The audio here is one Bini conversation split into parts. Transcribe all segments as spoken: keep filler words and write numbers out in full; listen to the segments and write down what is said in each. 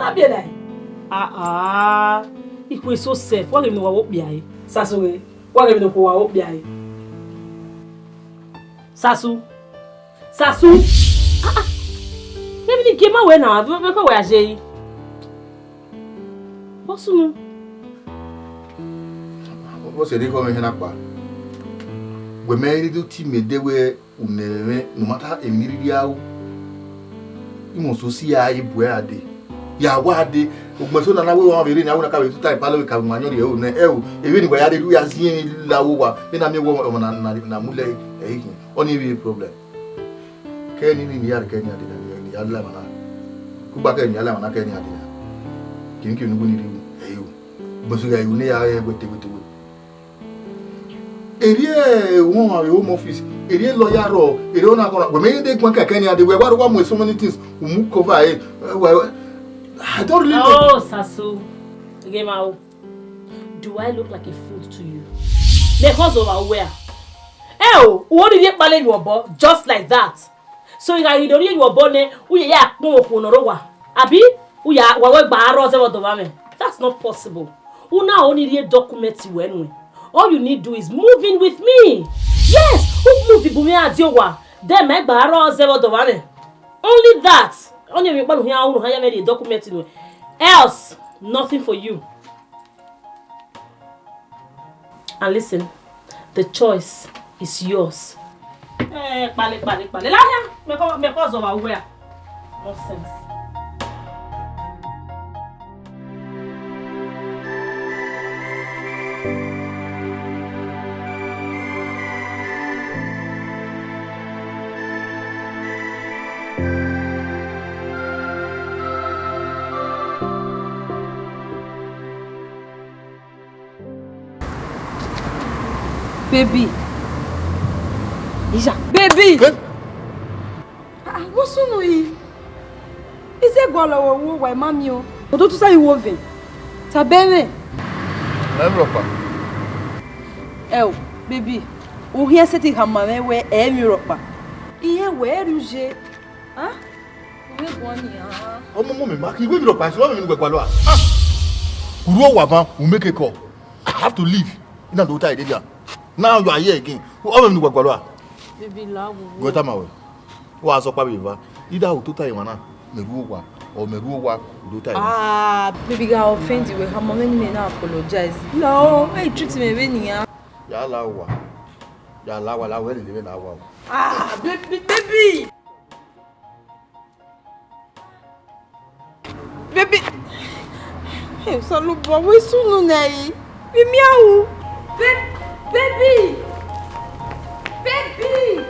A biẹ na? Ah, ah. Ikhue so self, wa ghe emwi ne wa wo kpia re. Sasu ghe, wa ghe emwi ne okhuo wa wo kpia re. Sasu. Sasu. Ah, ah. Kevin, gie ma wẹ na, vbe, vbe kọ wẹ a ye yi? Vbọ sunu? Vbọ sẹ ne kọ mwẹ hẹn na kpa? Wẹ mẹ rhie do ti mẹ de wẹ unẹ mwẹ, no matter emwi ne I rhirhi ru, I must si a ebu ẹre dee. Ya wa dee, ugbẹn eso na na wẹ ọmwa vbe rre ne a wẹ na ka vbe tuta ipalọ vbe ka vbe ma yọn rhie ẹro nẹ, ẹro, emwi ne wa ya rre, ya ziẹn emwi la vbe owa, ena miẹn wẹ ọmwa na, na, na mu lẹ ẹre khin, ọnii vbe problem. Kẹ ni ni ya kẹ ni a dee na, ni ya la emwa na. Kugba kẹ ni a la emwa na kẹ ni a dee na. Kemwi kemwi ne uwu ni rhie ru, ẹ i ru. Ugbẹn eso gha ru ne ya rre wẹtẹ wẹtẹ wẹ. Erriẹ uhunmwu vbe home office, erriẹ lawyer rrọọ, erriẹ ọna kọna, wẹ mẹ rhie de guan kẹkẹ ni a dee, wẹ wa rre wa mu so many things, u mu cover ẹre, wẹ, I don't really know. Oh, Sasu. Ghe ma o. Do I look like a fool to you? Mẹ khọ zọ vbe uwẹ a? Ẹ o, u wo rhirhi kpale ye obọ just like that. So I gha ghi do rhie ye obọ nẹ, u ye ya kpọnmwẹ okhuo ne ọ rre owa. Abi, u ya, wa wẹ gba rrọọ zẹ vbe ọdọ mwẹ. That's not possible. U na ho ni rhie document wẹ nuẹn. All you need do is move in with me. Yes, u move bu mwẹ a die owa. Then mẹ gba rrọọ zẹ vbe ọdọ mwẹ. Only that. Ọnii emwi ọkpa ne u khian ru, ne u khian ya mwẹ rhie document nuẹn. Else, nothing for you. And listen, the choice is yours. Eh, kpale, kpale, kpale. Lahia, mẹ kọ, mẹ kọ zọ vbe uwẹ a. Nonsense. Baby. Iya, baby. Eh? Ah, vbọ sunu yi? Ize gualọ wẹ wo wa ma miẹn o. Odotusa yi wo vẹn. Taba ẹmwẹ. Ẹ i rhọkpa. Ẹ o, baby, u khian sẹtin khama mwẹ wẹ ẹ i rhọkpa. Irẹn wẹ ẹ rrie uye. Ah? U vbe guan nian. Ọmọ, ọmọ mẹ, ma khin, wẹ vbe rhọkpa, ẹse ọmọ mẹ ne uwẹ gualọ a? Ah! U rre owa ban, u make call. I have to leave. I na do ta ẹre dia. Now you are here again. Ọmọ mẹ ne uwẹ gualọ a? Baby, la wo. Ghe tama wẹ. Wa sẹ ọkpa vbe eva. Either u tota emwa na, mẹ rre owa, or mẹ rre owa, u do ta emwa. Ah, baby, gha offend wẹ, khama mwẹ ne imẹ na apologize. No, why you treat me vbe nian? Ya la owa. Ya la owa, la wẹ lele mwẹ la owa o. Ah, baby, baby. Baby. Hey, Osanobua, vbọ sunu nẹ yi? Vbe miẹn ru? Ba-, baby. Baby.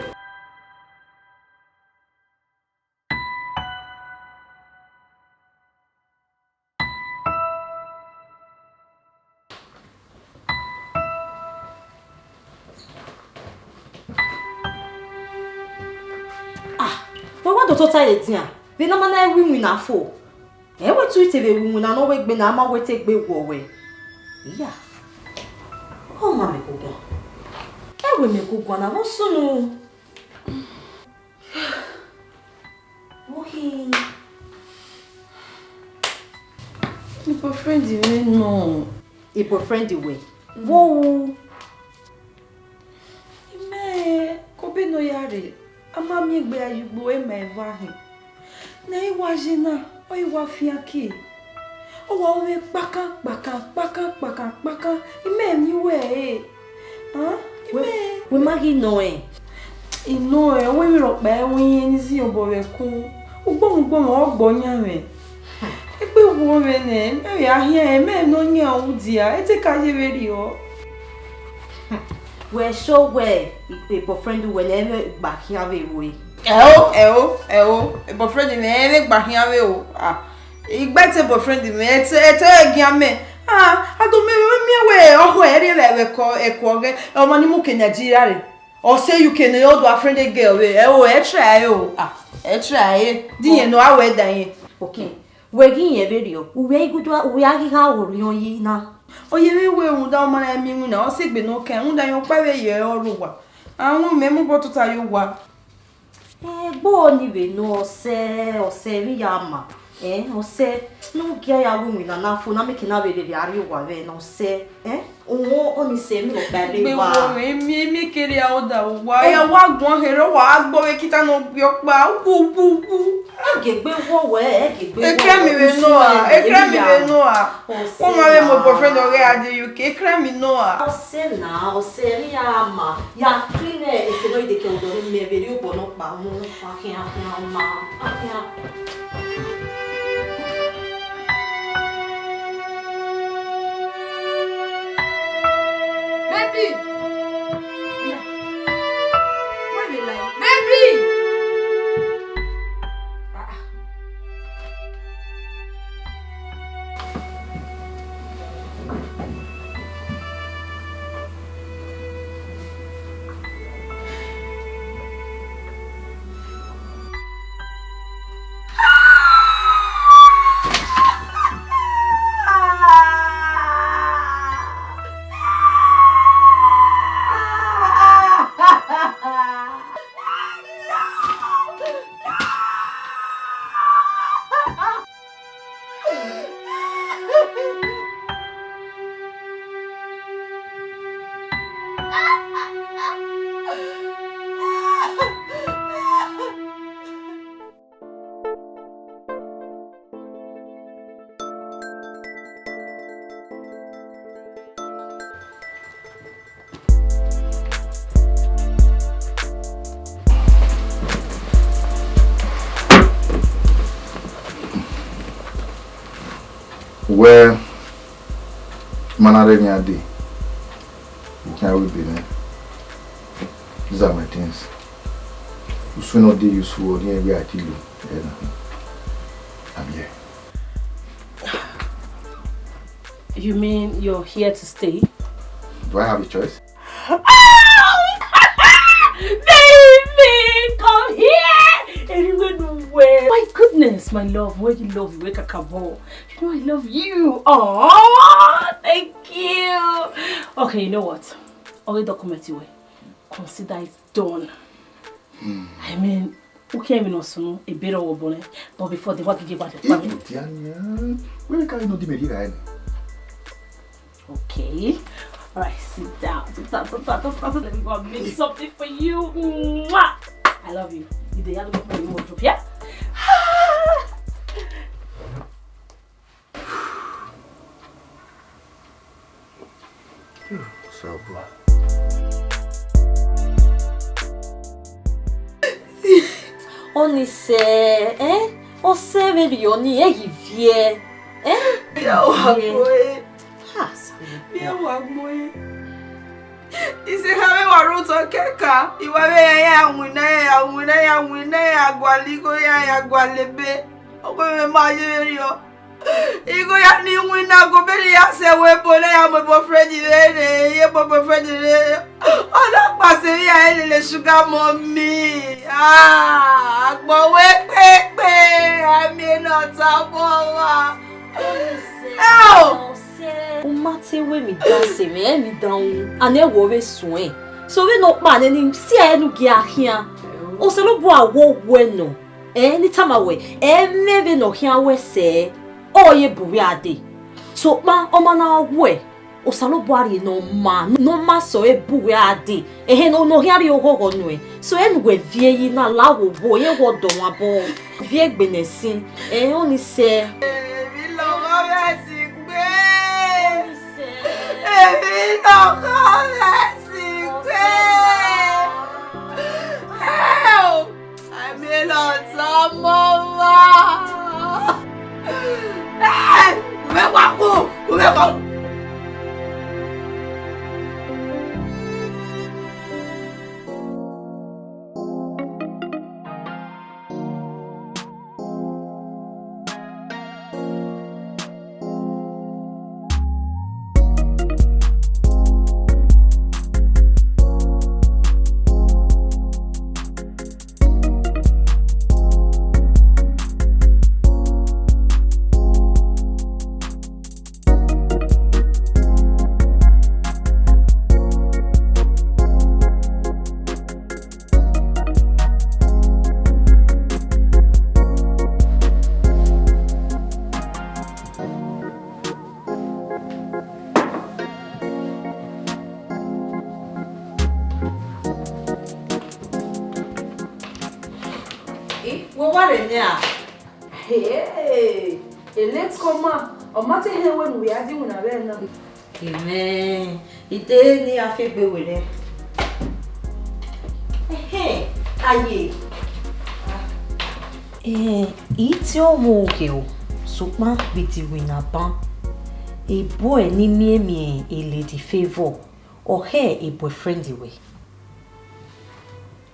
Ah, wẹ wa do tota ẹre dian, vbe ne ọ ma na ru iwinna fo. Ẹ wẹ tu ite vbe ru iwinna ne ọ wẹ egbe na, a ma wẹ te egbe wọ wẹ. Iya, ọ ma mẹ guan. Ẹ wẹ mẹ guan na, vbọ sunu. Vbọ khin? Boyfriend mwẹ nọ. Boyfriend wẹ? Vbo ru? Imẹ, ke obọ ne ọ ya rre, a ma miẹn egbe ya ye ugbo, ẹ ma eva hin. Ne ẹ i wa ye na, ọ i wa fian kie. Ọ wa ru mwẹ kpakan, kpakan, kpakan, kpakan, kpakan. Imẹ miẹn uwẹ ẹre. Ah, wẹ, imẹ. Wẹ ma ghi nọ ẹn? I nọ ẹn, ọ wẹ emwi rhọkpa ẹre ọ irẹn ni zin obọ vbe ẹkun. Ugbọmwẹ ugbọmwẹ ọ gbe ọ yan mwẹ. Egbe wọọ mwẹ nẹ, mẹ vbe a khian ẹn, mẹ ne ọ yan udia, ẹ te ka ye vberriọ. Wẹ sure wẹ boyfriend wẹ ne ẹ vbe gba khian vbe ru ẹre? Ẹo, ẹo, ẹo, boyfriend mwẹ ẹ vbe gba khian vbe o. Ah, I gbe te boyfriend mwẹ, ẹ te, ẹ te gian mẹ. Ah, a do mẹ vbe miẹn wẹ ọhọ ẹ rre vbe ẹko, ẹko ọghẹ, ọmọ ni mu ke Nigeria rre. Ọ sẹ U K ne ọ do a friend girl vbe, ẹo, ẹ try o. Ah, ẹ try. Di yẹn nọ a wẹ da yẹn. Okay. Wẹ ghi yẹn vberriọ, uwẹ igudu, uwẹ a ghi gha orhiọn yi na. Ọ ye vbe wẹ rhunmwuda ọmọ na miẹn iwinna, ọ sẹ egbe ne ọ kan, rhunmwuda rẹn ọkpa vbe ye ọre owa. A wọn mẹ mu obọ tota ye owa. Egbe ọni vbe nọ ọsẹ, ọsẹ vbe ya ma. Eh, ọsẹ, ne u gie ya ru iwinna na fo, na mieke na vbe rherhe a rrie owa vbe ne ọsẹ, eh? Owo, ọni sẹ, emwi rhọkpa rre gbe wa. Wo mwẹ, emi, emi kere a ọda owa. Eh. Ya wa guan kherhe, wa gbe ọvbokhan ne ọ gbe ọkpa, wu, wu, wu. Ẹ gie egbe wọ wẹ, ẹ gie egbe wọ wẹ. Ekrẹmi vbe nọ a, ekrẹmi vbe nọ a. Ọsẹ na. Wẹ ma vbe mu boyfriend ọghe a di U K, ekrẹmi nọ a. Ọsẹ na, ọsẹ, emwi ya ma, ya clean ẹ, eke nọ ide ke ọdọ ne mẹ vbe rrie obọ nọkpa mu, wa khian, khian, ma, wa khian. Baby! Where the light? Baby! Ah, ah. Wẹ, ma na rre emwi a dee, u khian ru ebe nẹ. These are my things. Usun ne ọ dee ye usun, ọ rhie ẹre wẹ a ti lo ẹre na. I'm here. You mean you're here to stay? Do I have a choice? Baby, come here! Anywhere, nowhere. My goodness, my love, where you love, where kakabo. You know I love you. Oh, thank you. Okay, you know what? All the document you were. Consider it done. Hmm. I mean, u khian emwi ne ọ sunu, ebe rrọọ vbe obọ nẹ, but before the work get back. Ibu dia nian, wẹ ka inu di me rhie gha ẹre. Okay. All right, sit down. Sit down, sit down, sit down, sit down. Let me go and make something for you. Mwah! I love you. You dey have to put me in wardrobe, yeah? Ọni sẹ, eh? Ọsẹ vbe rhie ọni, ẹ ghi viẹ, eh? Viẹ wa gbe ọre. Ha, Samuel. Viẹ wa gbe ọre. Ise kha vbe wa rre otọ kẹkan, I wa vbe ya, ya winna, ya winna, ya winna, ya gualọ igho, ya, ya gualọ ebe. Ọghe mwẹ ma ye vberriọ. Igho ya ni winna, gu obọ ne I ya sẹ ẹvbo ebo ne I ya mu boyfriend vbe rre, I ye mu boyfriend vbe rre. Ọ na kpasẹ emwi ya lele sugar mommy. Ah, agbọn wẹ kpekpe, a miẹn ne ọ tama ọmwa. Ẹo! U ma te wẹ emwi dan sẹ mwẹ, emwi dan ru, a nẹ wẹ ọ vbe suẹn. So vbene ọkpa nẹ ni si ẹre ne u gie a khian. Osanobua wẹ owẹ nọ. Ẹ, ne I tama wẹ, ẹmwẹ vbene ọ khian wẹ sẹ, ọ ye bu uwẹ a dee. Sokpan ọ ma na wẹ, Osanobua rhie ne ọ ma, ne ọ ma sẹ ọre bu uwẹ a dee. Ehẹn, ne ọ khian rhie oghọghọ nuẹn. So, ẹn wẹ viẹ yi na la wo wo, ye wẹ ọdọ wan bọ. Viẹ egbe ne ẹsin, ẹ, ọni sẹ. Emwi lọghọ mwẹ si gbe. Emwi lọghọ mwẹ si gbe. Help! Àmì lọ tọmọ wa. Ẹ, u vbe wa kú, u vbe wa kú. Ih, wo wa rre nẹ a? Hey, a late comer, ọ ma te hẹn wẹ ne u ya di iwinna vbe ẹna. Amen. I te ne a fi egbe werriẹ. Ehe, aye. Eh, I te ọmọ oke o, sokpan vbe te iwinna ban, e boy ne I miẹn miẹn e lady Favour, ọ khẹ e boyfriend wẹ.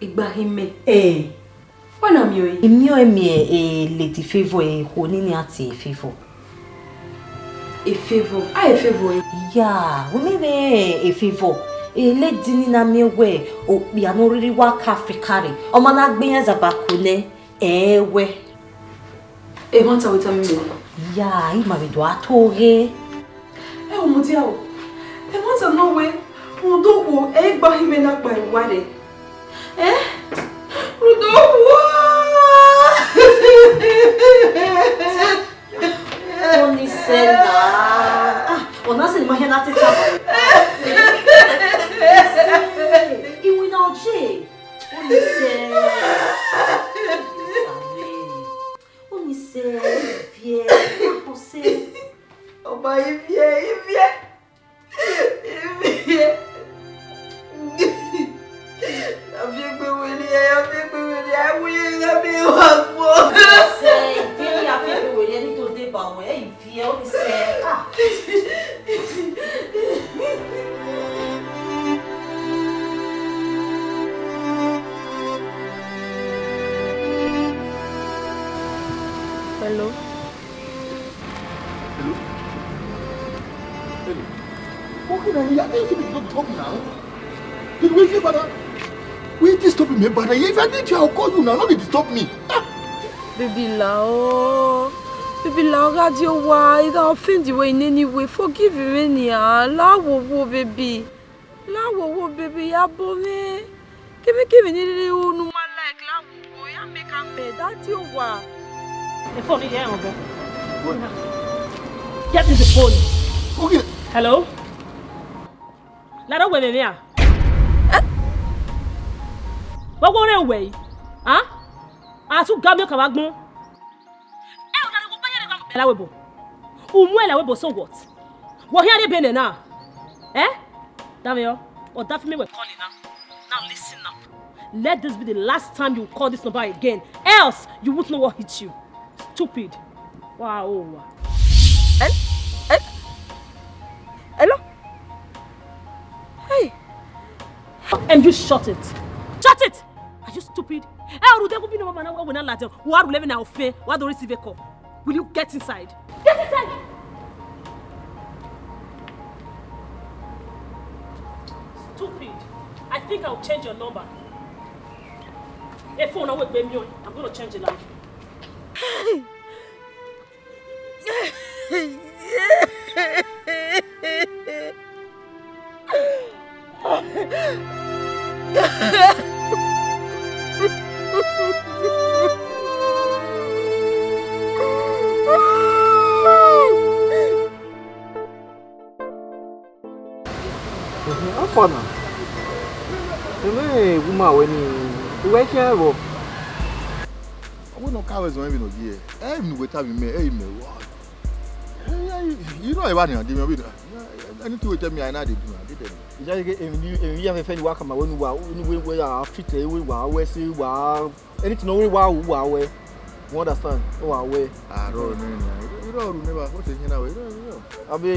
Igbahimẹ. Eh. Wẹ na miẹn ọẹn? I miẹn ọẹn miẹn e lady Favour, e okhuo nene a tie Favour. E Favour? A e Favour ẹre? Ya, wẹ miẹn vbe e Favour, e lady ni na miẹn wẹ okpia ne ọ rhirhi wa ka Africa rre, ọ ma na gbe iran zaba ko nẹ, ẹ wẹ. Emwa ta wẹ tama mẹ. Ya, ima vbe do a to ghe. Ẹ o, mudia o. Emwa ta nọ wẹ, rhunmwuda okhuo, ẹ i gba hin mwẹ na kpa ẹre uwa rre. Eh? Rhunmwuda okhuo. Ọni sẹ na. Ah, ọna sẹ ne ima hia na te ta. Iwinna ọ ye. Ọni sẹ. Ọni sẹ, viẹ, ọ sẹ. Ọba, I viẹ, I viẹ. I viẹ. A fi egbe werriẹ, a fi egbe werriẹ, a wu ye gha miẹn wa kpọ. Sẹ, I te ya fi egbe werriẹ, ne I do deba ruẹ, I viẹ, ọni sẹ. Ah. Hello? Hello? Hello? What kind of, I can't even talk now. Did we see, brother? We disturb me, brother. If I need you, I'll call you now. No dey disturb me. Ah! Baby, la o. Baby, la o, gha die owa. I gha offend you in any way. Forgive me, nia. La wo wo, baby. La wo wo, baby, ya bo mwẹ. Kevbe kevbe ne I rhirhi ru ne u ma like, la wo wo, ya make am bad, a die owa. The phone, yeah, okay. Get me the phone. Okay. Hello? Laro wẹ mwẹ a? Wa wo re wẹ? Ah? A su ga miẹn ọka vbe agbọn. Ẹ, ọ na rre, wo gba ya rre gha mu ẹla webo. U mu ẹla webo, so what? Wọ khian rre ebe nẹ na? Eh? Damiọ, ọ da fi mẹ wẹ calling now. Now listen up. Let this be the last time you call this number again. Else, you won't know what hit you. Stupid. Wow. Hel-, hel-, hello? Hey. And you shut it. Shut it! Are you stupid? Ẹ, ọ rhunmwuda ẹvbo bi ne ọmọ na wẹ na ladian, wa rhulẹ vbe na ofẹn, wa do receive a call. Will you get inside? Get inside! Stupid. I think I'll change your number. A phone na wẹ gbe miẹn, I'm gonna change your life. How far now? Ẹmwẹ woman wẹ ni, uwẹ khian vbọ? Wẹ ne ọ ka vbe zọn emwi ne ọ ye, ẹ emwi ne uwẹ tama mẹ, ẹ i mẹ wa. Eh, yeah, you, you know, I want to do anything you tell me, I know they do, I did them. Ijaye, emwi ni, emwi ya fẹfẹ ni wa kama wẹ ne uwa, ne uwa, uwa ya treat, eh, uwa, uwa, say, uwa, anything no wa, uwa, uwa, you understand? Uwa, uwa. Ah, no, no, no. You don't know, what is, you know, you don't know. Abi,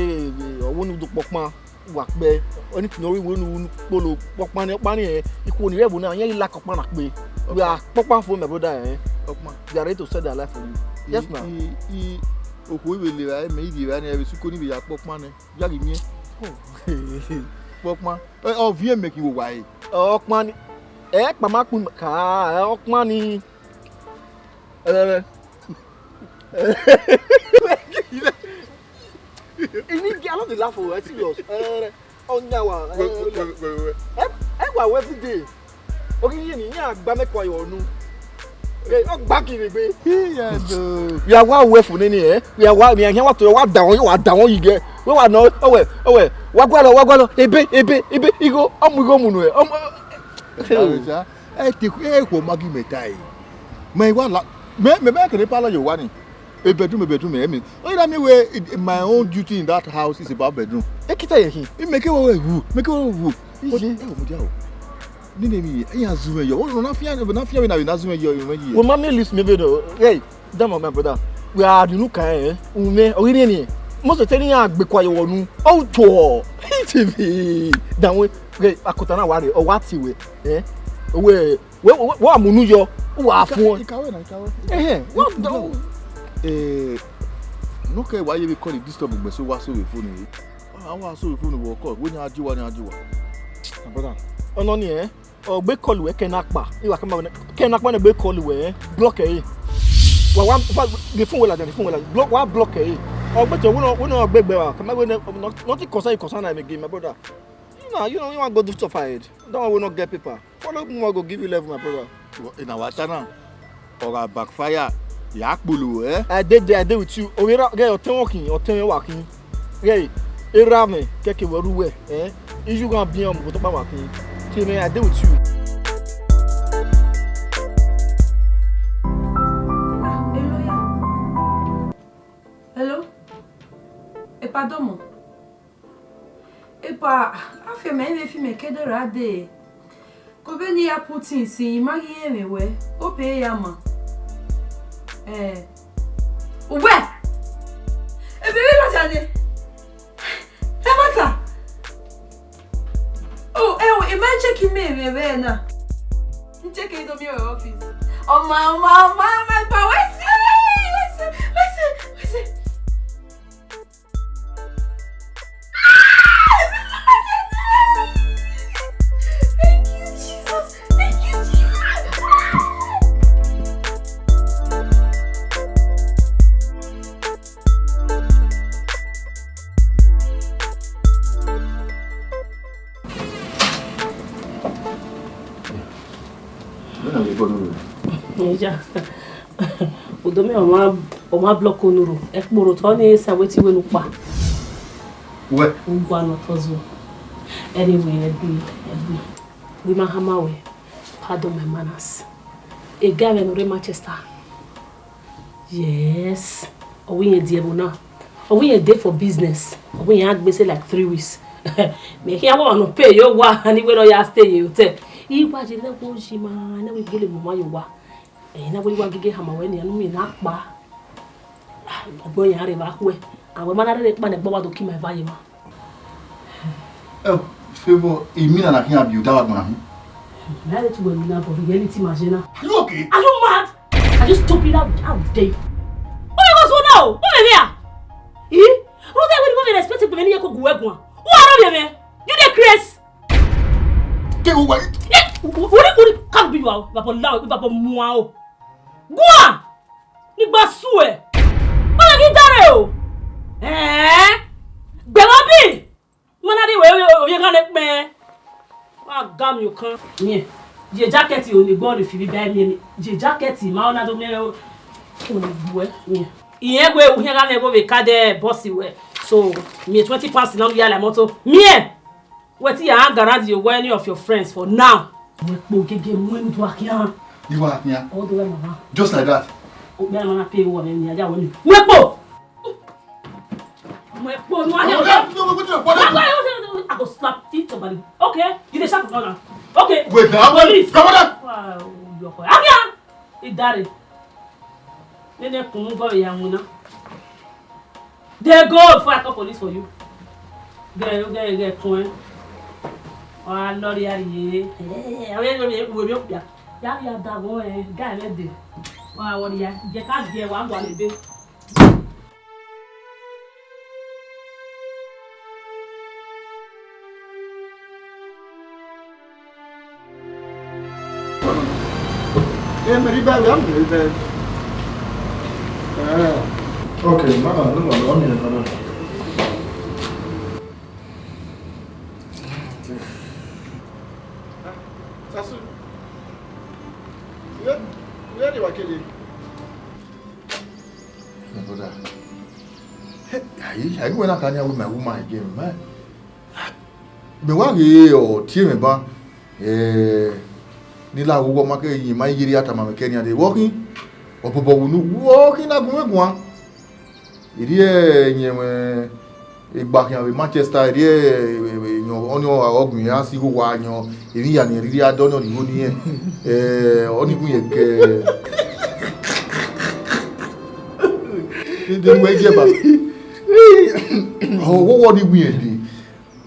ọwọ nu do kpọkpan, wa kpẹ. Anything no wa, unu, unu kpolo, kpọkpan ni, ọkpa ni, eh, ikhuo ni rre ẹvbo na, iran i la kọkpan na kpe. We are kpọkpan for my brother, eh. Ọkpan. They are ready to sell their life for you. Yes, now. I, I, okhuo i vbe le evba, mẹ i rhie evba ni, ẹ vbe suko ni vbe ya kpọkpan nẹ. Ya ghi miẹn. Kpọkpan. Ẹ, ọ viẹ mẹ khin vbe owa ẹre. Ọkpan ni. Ẹ kpama kpun ka, ẹ, ọkpan ni. Ẹ, ẹ, ẹ. Ini gi, I no dey laugh o, I serious. Ẹ, ẹ, ẹ. Ọyan wa, ẹ, ẹ, ẹ, ẹ wa wẹ everyday. Oghi yẹn ni, iran gba mẹ kua ye ọnu. Ẹ, ọ gba khin vbe egbe. Yes, o. Ya wa wẹ fo nene, ẹ? Ya wa, mi ahian wa to, wa da wọn, wa da wọn yi gẹ. Wẹ wa nọ, ọwẹ, ọwẹ, wa gualọ, wa gualọ, ebe, ebe, ebe, igho, ọ mu igho mu nuẹ, ọ mu, Ẹ te khu, ẹ khu Maggi mẹ ta e. Mẹ wa la, mẹ, mẹ, mẹ kere pa la ye owa ni. A bedroom, a bedroom, I mean. Oh, that mean we, it, my own duty in that house is about bedroom. E kita ye khin. I make it we wu, make it we wu. Isi. Ẹ wo mu dia o. Ni ne mi, e ya zu me yo. O na fian, na fian we na, na zu me yo, me yi. Wo ma mi list me be do. Hey, damn my brother. We are the new kind, eh? Ume, o ri ni. Mo se te ni ya gbe kwa yo wonu. O to. T V. Dan we, okay, akota na wa re, o wa ti we, eh? We, we, we, wa mu nu yo, u wa fun. Ikawe na, ikawe. Eh, eh, what the? Eh, no ke wa ye be call disturb me so wa so we phone. Ah, wa so phone wo call, we nya ji wa, nya ji wa. My brother. Ono ni, eh? Ọ gbe call wẹ kẹ na kpa. I wa kẹ ma wẹ nẹ, kẹ na kpa ne gbe call wẹ, eh? Block ẹ. Wa, wa, fa, the phone wẹ la, the phone wẹ la. Block, wa block ẹ. Ọ gbe te, we no, we no gbe gbe wa. Kẹ ma wẹ nẹ, nothing concern you concern am again, my brother. You know, you know, you want go do stuff ahead. That one we no get paper. Follow me, I go give you level, my brother. Ina wa ta na, ọ gha backfire, ya kpolo, eh? I dey there, I dey with you. Ovbi erha, ghẹ ọtẹn mwẹ khin, ọtẹn mwẹ wa khin. Ghẹ erha mwẹ, kẹkẹ wẹ ru wẹ, eh? Iju gha bian mu, tọkpa wa khin. Tie mwẹ, I dey with you. Ah, hello, ya. Hello? Epa, dọmọ. Epa, afiẹmẹ, I vbe fi mẹ ke do ra dee. Ko vbene I ya put in sin, I ma ghi rẹn mwẹ wẹ, hope e ya ma. Eh. Uwẹ! Ebe vbe lọdia nẹ? Ẹmwata! Oh, ẹ wo, I ma check email mwẹ vbe na. I check e do miẹn office. Ọma, ọma, ọma, ọma, Epa, wẹ sẹ, wẹ sẹ, wẹ sẹ, wẹ sẹ. Thank you, Jesus. Thank you, Jesus. Vbene a vbe bọ ne u rre? Iya. Udo mẹ, ọ ma, ọ ma block unu ro. Ẹkpo ro tọ ni sa wetin wẹ ne u kpa. Wẹ? U gua nọ tọ zo. Anyway, ẹgbe, ẹgbe. Wẹ ma hama wẹ, pardon my manners. A guy wẹ ne ọ rre Manchester. Yes. Ọ wẹ irẹn die ẹvbo na. Ọ wẹ irẹn dey for business. Ọ wẹ irẹn a gbe sẹ like three weeks. Mẹ khian wẹ ọmwa ne ọ pay ye owa, ne I wẹ ne ọ ya stay ye hotel. I wa ye ne ẹvbo yi ma, ne ẹvbo gele mu ma ye owa. Ẹi na wẹ I wa gege hama wẹ nian, ne u miẹn na kpa. Ọgbẹn ọyan rre vbe akhuẹ. Awẹ ma na rherhe kpa ne ẹgbẹ wa do ki ma eva ye emwa. Oh, Favour, imina na khian biẹ odaro agbọn na hin. Mẹ a te tu wẹ mina, but reality ma ye na. Are you okay? Are you mad? Are you stupid? How, how dare you? Who was who now? Who me here? Eh? Rhunmwuda wẹ ne I vbe respect egbe mwẹ ne I ye ko gu wẹ guan. Who are you, man? You dey craze? Ke wo wa. Eh, who, who, who can't be you? Vabọ la, vabọ mua o. Guan! Ni gba suẹ. Ọ na ghi dare o. Eh? Gbẹmwẹ bi. Mọ na di wẹ, wẹ, wẹ, wẹ gha nẹ kpẹn. Wa ga mi okan. Miẹn. Ye jacket o ni gbọ ni fi bi ba miẹn ni. Ye jacket ma ọ na do miẹn o. O ni gbuẹ. Miẹn. Iyẹn wẹ u hian gha nẹ vbe ka dẹ boss wẹ. So, miẹn twenty pounds na ya la moto. Miẹn. Wẹ te ya garant you any of your friends for now. Wẹ kpo gege mu enu do akian. You are here. All the way, mama. Just like that. O bẹ na pay wo me ni aja wo ni. Wẹ kpo. Wẹ kpo nu aja. No, no, no, no, no, no. I go slap it somebody. Okay, you dey shout for now. Okay. Wait now. Police. Come on. Wow, you are. Akian. Idare. Nene kunu gọ ya wina. Dey go before I call police for you. Gẹ, gẹ, gẹ kun ẹ. Wa lọri a rhie. Ẹ, ẹ, ẹ, ẹ, ẹ, ẹ, ẹ, ya, ya da vọ ẹ, ga ẹmwẹ de. Wa wọri ya, je ka je wa gua lebe. Eh, Mary, baby, I'm good, babe. Ah. Okay, ma, no, no, no, no, no, no. Sasu, where, where they were killing? My brother, hey, I, I go when I can with my woman again, man. Mẹ wa ghe ọ tie mwẹ ban, eh, Ni la wo wọ ma ke yin ma yiri ata ma mẹ kẹ nian de. Wọ khin, ọbọbọ wu nu, wọ khin na gun mwẹ guan. Erriọ ẹyẹnmwẹ egba khian vbe Manchester, erriọ, eh, eh, eh, yọn, ọni ọ gha ọgbin, a si igho wa yọn, emwi ya ni rhirhi a dọ ni ọni igho ni rẹn. Eh, ọni gun yẹn kẹ. Dede wẹ jẹ ba. Ọ, wo wọ ni gun yẹn de.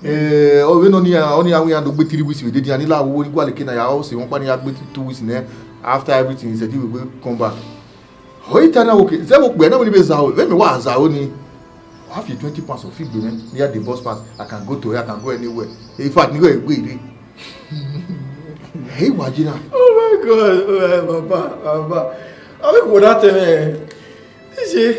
Eh, ọ vbe nọ ni, ọni a wi iran do gbe three weeks vbe dede, iran ni la wo ni gualọ eke na ya, ọ sẹ wọn kpa ni ya gbe two weeks nẹ, after everything, he said he will come back. Ọ i ta na wo ke, zẹ vbe okpia na, wẹ ni vbe zaro, vbe mẹ wa zaro ni. Wa fi twenty pounds ọ fi gbe mwẹ, ne I ya de bus pass, I can go to, I can go anywhere. In fact, nigga, we dey. Hey, wa jina. Oh my God, oh my papa, papa. How you go that thing, eh? This is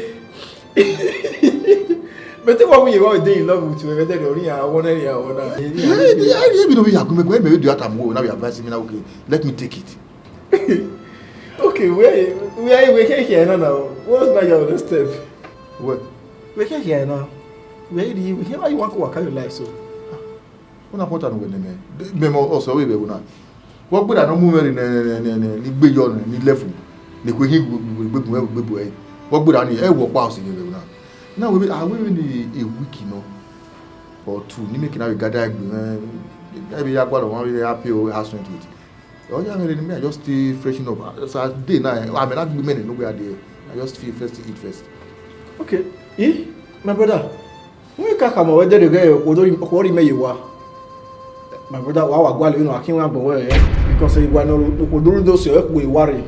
But what we, what we dey in love with you, whether they only are one area or one. Yeah, yeah, yeah, we don't be argument, when maybe do that, I'm going, now you advise me now, okay, let me take it. Okay, where, where, we can't hear now, now. What's now your next step? What? We can't hear now. Where do you, where you want to work out your life, so? Una pọnta ne uwẹ nẹ mẹ, mẹ mọ ọsẹ ọvbehe vbe ẹvbo na. Vbe ọ gberra ne ọ mu mwẹ rre ne, ne, ne, ne, ne I gbe yọ ne, ne I lẹfu, ne I kue hin gbebu ẹre. Vbe ọ gberra ni, ẹ wẹ ọkpa ọse vbe ẹvbo na. Na wẹ, a wẹ vbene a week nọ, or two, ne I make na vbe gather egbe mwẹ, ẹ vbe ya gualọ ọmwa vbe ya pay house rent with. Ọ ya mwẹ rre ne me, I just stay freshen up. As I dey now, eh, amẹ na gbe mẹ ne nowhere there. I just feel first to eat first. Okay, eh, my brother, wẹ ka khama wẹ dẹrẹ ghe okhuo do rhie mẹ ye owa. My brother, wa wa gualọ vbene a khin wẹ agbọn wẹ, eh, because wa ne okhuo do rhie do sẹ ọkhuo ewa rre.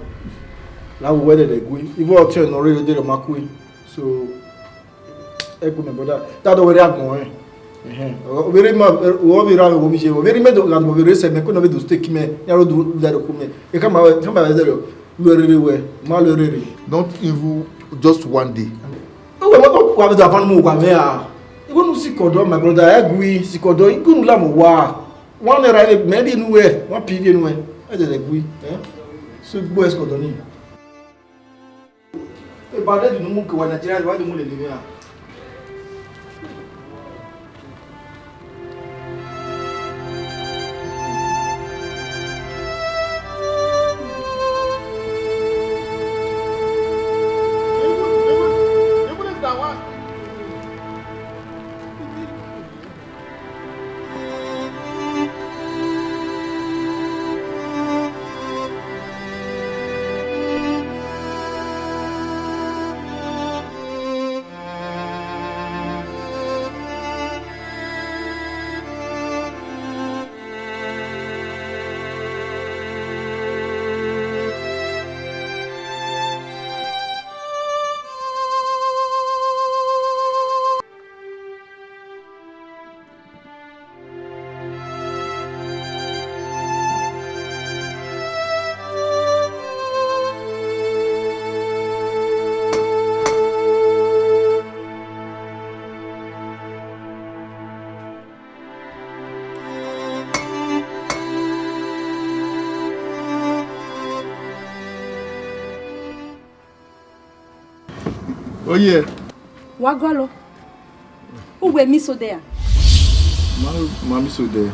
La wo wẹ dẹdẹ gui. Even ọtiọnrẹn ne ọ rre dede ma kue. So, ẹ gu my brother. Ta do wẹ rre agbọn wẹ. Ẹhẹn. Ọ vbe rre ma, ọ vbe rre avbe wo mi ye. Ọ vbe rre mẹ do, gha do vbe rre sẹ mẹ, ko nọ vbe do stake mẹ. Ya ro do la do khu mẹ. E ka ma wẹ, ka ma wẹ dẹrẹ. Lu ẹre rre wẹ, ma lu ẹre rre. Not even just one day. Uwẹ ma kọ wa vbe da fan mu wa mẹ a. Igho nu sikẹ ọdọ, my brother, ẹ gui sikẹ ọdọ, igho nu la mọ wa. One naira, maybe nu wẹ, one P V nu wẹ. Ẹ dẹdẹ gui, eh? So gbo ẹ sikẹ ọdọ ni. Eba de dunu mu ke wa Nigeria, wa de mu lele mẹ a. Oye. Wa gualọ. Uwẹ miss odẹ ra? Ma, ma miss odẹ.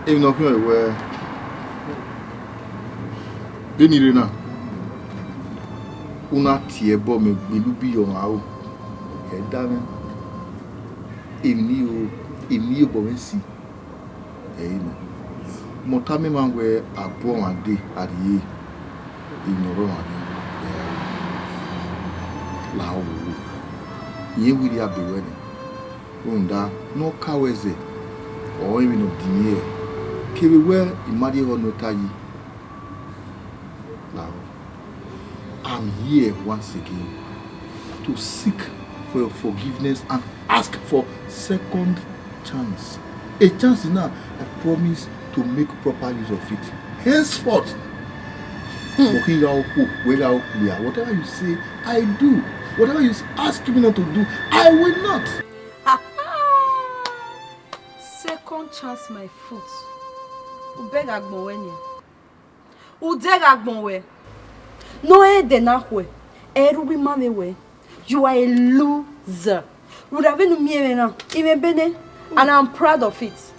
Emwi ne ọ khian wẹ, vbene I rre na, u na tie ẹbọ mẹ gbele ubi ye ọmwa aro. Ẹ da mwẹ, emwi ne I ro, emwi ne I ye obọ mwẹ si. Ẹ i nọ. Mẹ ọ tama ima wẹẹ, a bu ọmwa dee, a rhie, emwi ne ọ rre ọmwa rre, ẹ i ra re. Lahọ vbe owa. Irẹn wẹẹ I rhie abe ruẹ nẹ. Rhunmwuda ne ọ ka ruẹ zẹ, ọre emwi ne ọ dinmwi ẹre, kevbe wẹẹ I ma rhie ẹghẹ ne ọ ta yi. Lahọ. I'm here once again to seek for your forgiveness and ask for second chance. A chance now, I promise to make proper use of it. Henceforth, hmm, whatever you say, I do. Whatever you s-, ask me not to do, I will not. Second chance, my foot. U bẹghe agbọn wẹ nian. U deghẹ agbọn wẹ. Ne ọ rẹn ẹdẹ na khuẹ, ẹ i re uwu ima mwẹ wẹ. You are a loser. Rhunmwuda vbene u miẹn mwẹ na, I mwẹ ebe nẹ, and I'm proud of it.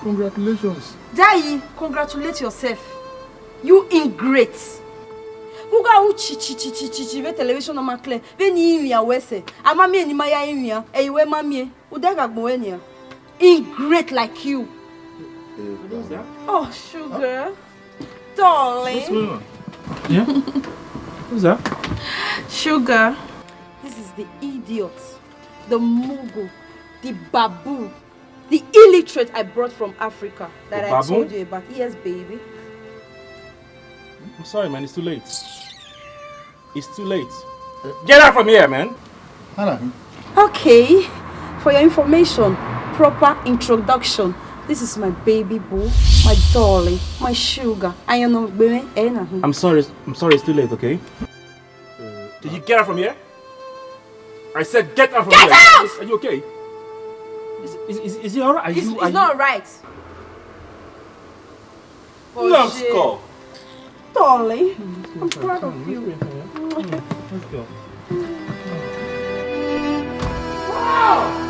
Congratulations. Dayi, congratulate yourself. You ingrate. Vbe u gha ru chi chi chi chi chi chi vbe television na ma clear, vbene I rinmwian wẹ sẹ, a ma miẹn ne ima ya rinmwian, ẹ i wẹ ma miẹn, u dẹ gha gbẹn wẹ nian. Ingrate like you. Oh, sugar. Darling. What's going on? Yeah? Who's that? Sugar. This is the idiot, the mogul, the babu, the illiterate I brought from Africa that I told you about. Yes, baby. I'm sorry, man. It's too late. It's too late. Get out from here, man. Hana. Okay, for your information, proper introduction. This is my baby boo, my darling, my sugar. Ayọn nọ gbe mwẹ, ẹ na hin. I'm sorry. I'm sorry. It's too late, okay? Did you get out from here? I said get out from here. Get out! Are you okay? Is, is, is, is it all right? It's, it's not right. Numbskull. Darling, I'm proud of you. Let's go. Wow!